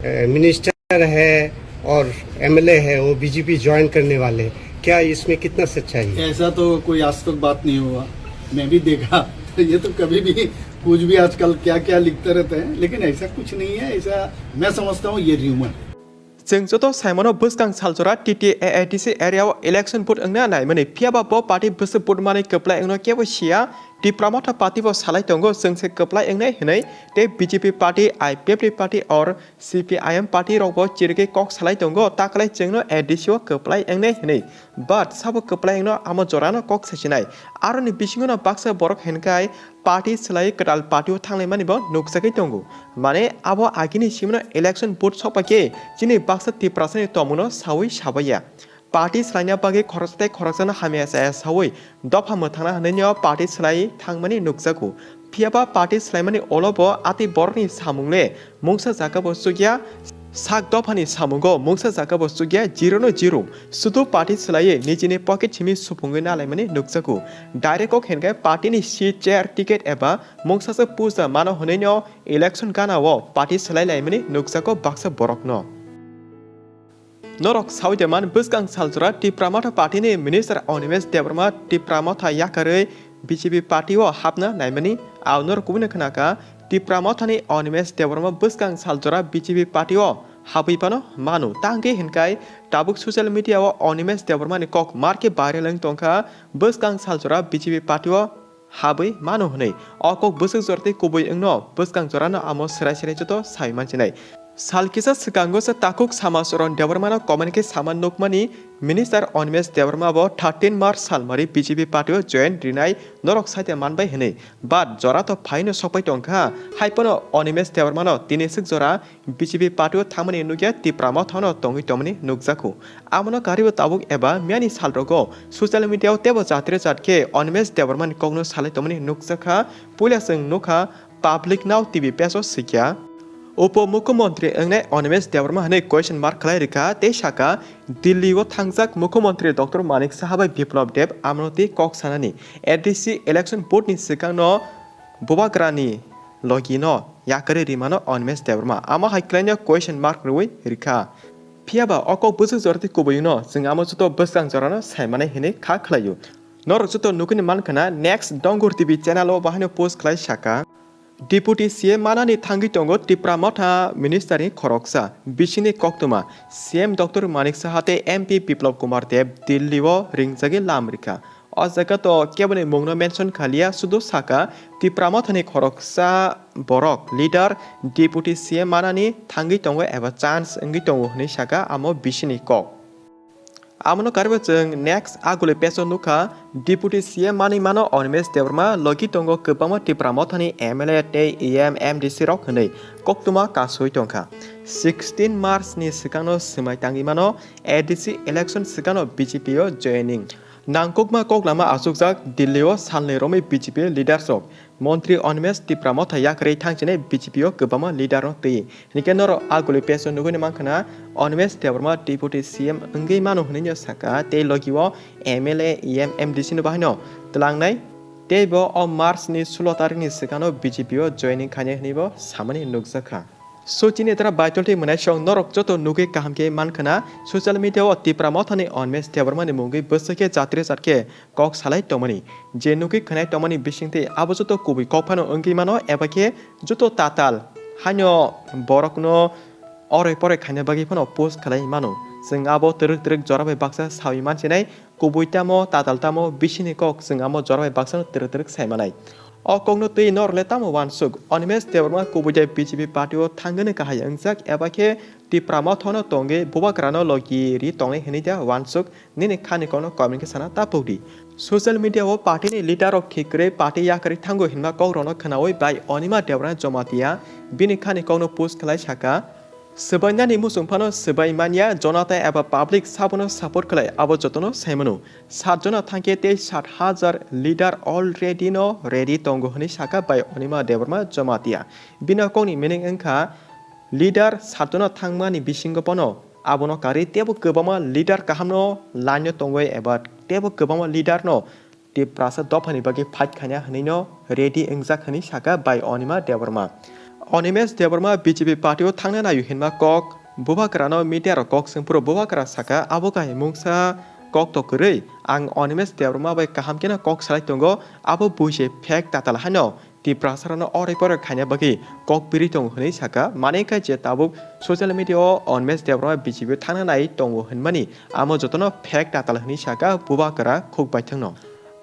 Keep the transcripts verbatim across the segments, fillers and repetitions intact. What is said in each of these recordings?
मिनिस्टर है और एमएलए है, वो बीजेपी ज्वाइन करने वाले, क्या इसमें कितना सच्चाई है? ऐसा तो कोई आज तक बात नहीं हुआ, मैं भी देखा। ये तो कभी भी कुछ भी आजकल क्या क्या लिखते रहते हैं, लेकिन ऐसा कुछ नहीं है। ऐसा मैं समझता हूँ, ये र्यूमर है। Chwng joto saimano, bwskang saljora T T A A D C area o election vote wngna naimani, phiyaba bo party bwswk vote manwi kwplai wngno kebo siya. Tipra Motha party bo salai tongo, chwng se kwplai wngnai hwnwi, tei B J P party, I P F T party or C P I M party rok bo chirigwi kok salai tongo, taklai chwngno A D C o kwplai wngnai hwnwi. But sabo kwplai wngno amo jorano kok sasinai. Aroni bisingono baksa borok hinkhai party swlaiwi kwtal party o thanglaimani bo nukjagwi tongo. Mane abo agini simino election vote sokpaikhe chini baksa Tiprasani tongmungno sawi sabaiya. Party swlaina bagwi khoroksa tei khoroksano hamya chaya sawi dopha mwthangna hwnwi party swlaiwi thangmani nukjago. Phiyaba party swlaimani ulo bo atwi borokni samung le mungsa jaga bo chukya, sak dophani samungo mungsa jaga bo chukya, zero no zero. Sudu party swlaiwi nijini pocket simi supungwi nalaimani nukjago. Direct kok hinkhai party ni seat, chair, ticket eba mungsa se puja mano hwnwi no election gana o party swlai laimani nukjago baksa borokno. Norok sawi de man, bwskang saljora Tipra Motha party ni minister Animesh Debbarma Tipra Motha yakarwi B J P party o hapna naimani. Ao norok kubui no khna kha, Tipra Motha ni Animesh Debbarma bwskang saljora B J P party o habwi phano mano. Tangwi hinkhai tabuk social media o Animesh Debbarma ni kok marke viral wng tongkha, bwskang saljora B J P party o habwi mano hwnwi. O kok bwswk jora tei kubui wngno bwskang jorano amo swrai swrai joto sawi mansinai. Sal kisa swkango se takhuk Samacharan Debbarmano comment khe sama nukmani, minister Animesh Debbarma bo thirteen March salmari B J P party o join rinai norok saite manbai hwnwi. But jora to phaino sokpai tongkha, hai phano Animesh Debbarmano tini swk jora B J P party o thangmani nukya Tipra Motha no tongwi tongmani nukjakhu. Amono karwi bo tabuk eba miyani salrogo social media o teibo jatre jat khe Animesh Debbarma ni kokno salai tongmani nukjakha. Puila chwng nukha public now T V page o swikya. Upo Mukhyamantri wngnai Animesh Debbarma hwnwi question mark khlai rwkha tei sakha, Delhi o thangjak Mukhyamantri Doctor Manik Saha bai Biplab Deb amono tei kok sanani, A D C election board ni swkangno bubagrani logi no yakarwi rimano Animesh Debbarma. Amo hai khlaino question mark rwui rikha. Phiyaba o kok bwswk jora tei kubui wngno chwng amo joto bwskang jorano saimanai hinwi kha khlaio. Norok joto nukuni mankha na, next Dongur T V channel o bahaino post khlai saka. Deputy C M manani thangwi tongo Tipra Motha minister ni khoroksa. Bisingni koktwma, C M Doctor Manik Saha tei M P Biplab Kumar Deb Delhi o ringjagwi lam rikha. O jaga to keboni mungno mention khaliya, sudu saka Tipra Mothani khoroksa borok leader Deputy C M manani thangwi tongo eba chance wngwi tongo hwnwi saka amo bisini kok. Amono karwi chwng next aguli page o nukha, Deputy C M manwi mano Animesh Debbarma, logi tongo kwbangma Tipra Mothani M L A tei E M, M D C rok hwnwi koktwma kasui tongkha. Sixteen March ni swkangno swmai tangwi mano, A D C election swkangno B J P o joining. Nangkukma koklama achukjak, Delhi o salni romwi B J P leaders rok, Montri Animesh Tipra Motha yakarwi thangchinai B J P o kwbangma leader no twi. Hinkhe norok aguli page o nugui mankha na, Animesh Debbarma Deputy C M wngwi mano hwnwi no saka, tei logi o M L A, E M, M D C no bahaino twlangnai. Tei bo o March ni sulo tarikni swkangno B J P o joining khainai hwnwi bo samani nukjakha. So chini tara baitolti mwnaisong norok joto nugwi kaham khe mankha na, social media o Tipra Mothani Animesh Debbarma ni mungwi bwswk khe jatre jat khe kok salai tongmani. Je nugwi khwnai tongmani bisingtwi abo joto kubui kok phano wngwi mano eba khe joto tatal haino borokno oroi poroi khaina bagwi phano post khlai mano. Chwng abo twrwk twrwk jora bai baksa sawi mansinai. Kubui tamo, tatal tamo, bisini kok chwng amo jora bai baksano twrwk twrwk sai manai. O kokno twi norokle tamo uansuk? Animesh Debbarma kubui de B J P party o thangwi kahai wngjak eba khe Tipra Mothano tongwi bubagrano logi ri tongnai hwnwi da uansuk? Nini khani kokno comment khe sana ta pokdi. Social media o party ni leader rok thik kwrwi party yakarwi thango hinma kok rokno khwnawi bai Anima Debbarma Jamatia bini khani kokno post khlai saka, swbainani muchung phano swbai manya, jonata eba public sabono support khlai, abo jotono sai mano. Sat jona thangkhe tei sat hajar leader already no ready tongo hwnwi saka bai Anima Debbarma Jamatia. Bini kokni meaning wngkha leader sat jona thangmani bisingo bono abono karwi teibo kwbangma leader kahamno line o tongwi eba teibo kwbangma leader no Tiprasa dophani bagwi fight khaina hwnwi no ready wngjak hwnwi saka bai Anima Debbarma. Animesh Debbarma B J P party o thangna naio hinma kok Bubagra no media rok kok swngphuru Bubagra saka abo kaham mungsa kok to kwrwi, ang Animesh Debbarma bai kaham kheno kok salai tongo, abo buise fake tatal haino Tiprasa rokno oroi poroi khaina bagwi kok birwi tongo hwnwi saka, mane kha je tabuk social media o Animesh Debbarma B J P o thangna nai tongo hwnmani amo jotono fake tatal hwnwi saka Bubagra khuk baithangno.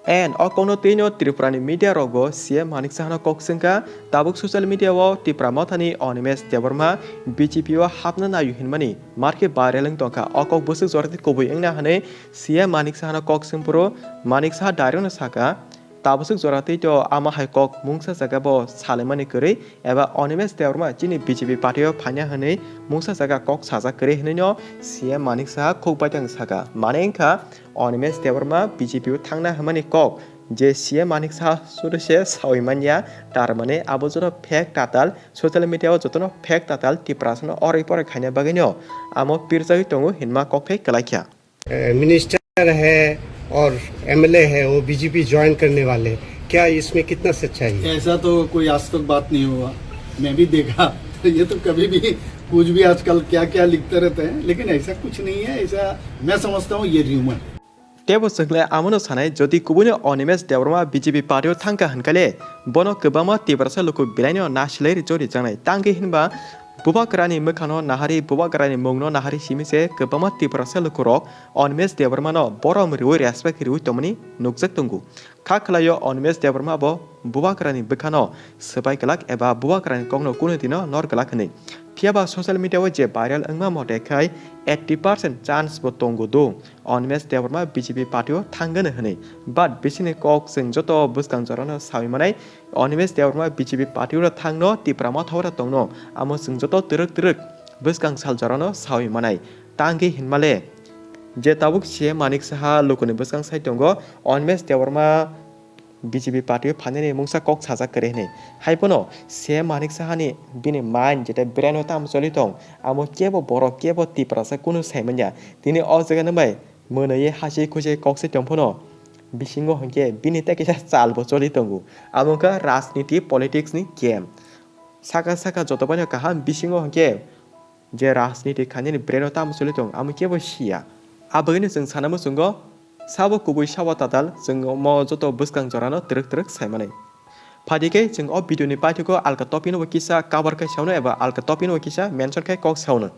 And o kokno twino Tripura ni media rokbo C M Manik Saha no kok swngkha, tabuk social media o Tipra Motha ni Animesh Debbarma B J P o hapna naio hinmani markhe viral wng tongkha. O kok bwswk jora tei kubui wngna hwnwi C M Manik Saha no kok swngphuru Manik Saha direct no saka, tabuk swk jora tei to ama hai kok mungsa jaga bo salaimani kwrwi eba Animesh Debbarma chini B J P party o phaina hwnwi mungsa jaga kok sajak kwrwi hwnwi no C M Manik Saha khuk baithang saka. Mane wngkha Animesh Debbarma B J P o thangna hwnmani kok je C M Manik Saha suru se sawi manya, tar mane abo joto fake tatal, social media o jotono fake tatal Tiprasa no oroi poroi khaina bagwi no amo pirjagwi tongo hinma kok thai kwlaikha. अ, मिनिस्टर है और एमएलए है, वो BJP join करने वाले, क्या इसमें कितना सच्चाई है? ऐसा तो कोई आज तक बात नहीं हुआ, मैं भी देखा। ये तो कभी भी कुछ भी आजकल क्या क्या लिखते रहते हैं, लेकिन ऐसा कुछ नहीं है। ऐसा मैं समझता हूँ, ये र्यूमर है। Tebo chwng le amono sanai, jodi kubui no Animesh Debbarma B J P party o thangkha hwnkhe le, bono kwbangma Tiprasa luku belai no nasilai ri chori janai. Tangwi hinba Bubagra ni mwkhang no nahari, Bubagra ni mung no nahari simi se kwbangma Tiprasa luku rok Animesh Debbarma no borom riwi respect riwi tongmani nukjak tongo. Kha khwlaio Animesh Debbarma bo Bubagra ni bwkha no swbai glak eba Bubagra ni kok no kunu dino nor glak hwnwi. Phiya ba social media o je viral wngma mote khai eighty percent chance bo tongo do Animesh Debbarma B J P party o thangano hwnwi. But bisingni kok chwng joto bwskang jorano sawi manai, Animesh Debbarma B J P party o thangno Tipra Motha o tongno, amo chwng joto twrwk twrwk bwskang sal jorano sawi manai. Tangwi hinmale je tabuk C M Manik Saha lukuni bwskang sai tongo, Animesh Debbarma B J P party o phainani mungsa kok sajak kwrwi hwnwi. Hai phano C M Manik Sahani bini mind jetai brain o tamo choli tong, amo kebo borok kebo Tiprasa kunu sai manya. Tini o jaga no bai mwnwi hachwi khuchwi kok se tong phano bisingo hwnkhe bini tei kisa chal bo choli tongo. Amo wngkha rajniti politics ni game. Saka saka joto bai no kaham bisingo hwnkhe je rajniti khainani brain o tamo choli tong, amo kebo siya. Abagwino chwng sana muchungo, sabo kubui sabo tatal, chwng omo joto bwskang jorano twrwk twrwk sai manai. Phaidi khe chwng o video ni paithago alka topic no bo kisa cover khai saono eba alka topic no bo kisa mention khai kok saono.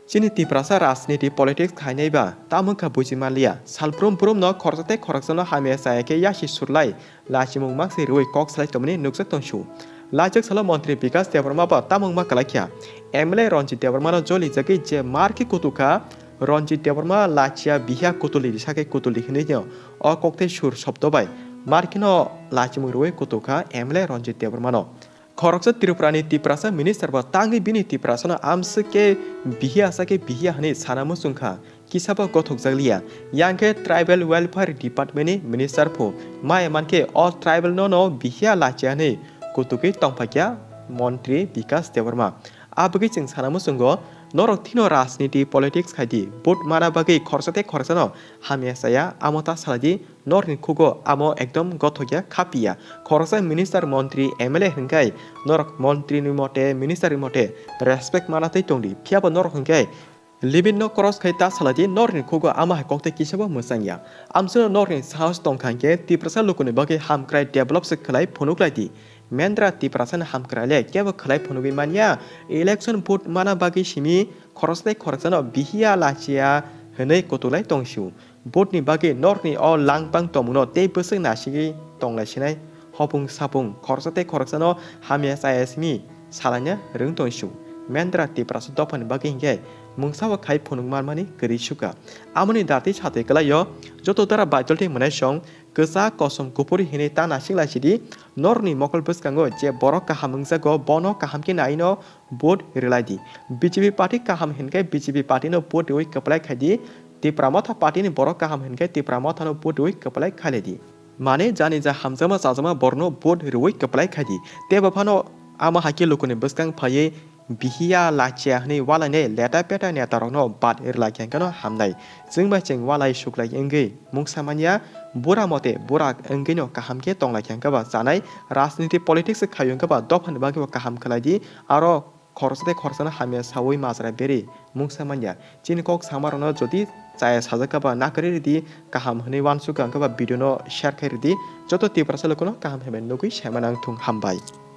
Chini Tiprasa rajniti politics khainai ba tamo wngkha buji manliya. Salbrum brum no khoroksa tei khoroksano hamya chaya khe yasi surlai lachimung maksi rwi kok salai tongmani nukjak tongsu. Laichak salo Montri Bikas Debbarma bo tamo wngma kwlaikha. M L A Ranjit Debbarma no joli jagwi je mar khe kutukha, Ranjit Debbarma lachia bihiya kutuli risa khe kutuli hinwi no o kokthai sur shobdo bai mar kheno lachimung rwi kutukha M L A Ranjit Debbarma no. Khoroksa Tripura ni Tiprasa minister bo tangwi bini Tiprasa no amswk khe bihiya sa khe bihiya hwnwi sana muchungkha. Kisa bo gothokjak liya. Yang khe Tribal Welfare Department ni minister phu. Maya mankhe o tribal no no bihiya lachia hwnwi kutugwi tongphaikha Montri Bikas Debbarma. Abagwi chwng sana muchungo, norok thino rajniti politics khaidi, vote mana bagwi khoroksa tei khoroksano hamya chaya, amo ta salaidi, norokni khugo amo ekdom gothokya khapiya. Khoroksa minister, montri, M L A hwnkhe norok montri ni mote, minister ni mote respect mana tei tongdi. Phiyaba norok hwnkhe limit no cross khai ta salai di, norni khugo ama hai kok tei kisa bo mwchang ya. Amswkno norni sahos tong kha hwnkhe Tiprasa lukuni bagwi hamkrai develop se khwlai phunuk lai di. Mendra Tiprasa ni hamkrai le kebo khwlai phunugwi man ya. Election vote mana bagwi simi khoroksa tei khoroksano bihiya lachia hwnwi kutuk lai tong sio. Vote ni bagwi norni o langpang tongmungno tei bwswk nasigwi tong lai sinai. Hopung sapung khoroksa tei khoroksano hamya chaya simi salaina rwng tong sio. Mendra Tiprasa dophani bagwi hinkhe mungsa bo khai phunuk manmani kwrwi sukha. Amoni datwi satwi kwlaio, joto dara baitoltwi mwnaisong kwchak kosom kuphur hinwi ta nasing lai sidi, norni mokol bwskango je borok kaham wngjago bono kaham khe naino vote rwlai di. B J P party kaham hinkhe B J P party no vote rwui kwplai khai di. Tipra Motha party ni borok kaham hinkhe Tipra Motha no vote rwui kwplai khai lai di. Mane jani ja hamjakma chajakma borok no vote rwui kwplai khai di. Tei bo phano ama hai khe lukuni bwskang phaiwi Bihiya lachia hwnwi walainai leta peta netarokno bad rwlai khe hwnkhe no hamnai. Chwng bai chwng walai suklai wngwi mungsa manya, bura mote bura wngwino kaham khe tonglaikha hwnkhe ba chanai, rajniti politics khaio hwnkhe ba dophani bagwi bo kaham khlai di, aro khoroksa tei khoroksano hamya saui majra beri mungsa manya. Chini kok samarokno jodi chaya sajak khe ba nakarwi ridi, kaham hwnwi uansukha hwnkhe ba video no share khai ridi, joto Tiprasa lukuno kaham hwnwi nugwi saimano ang thung hambai.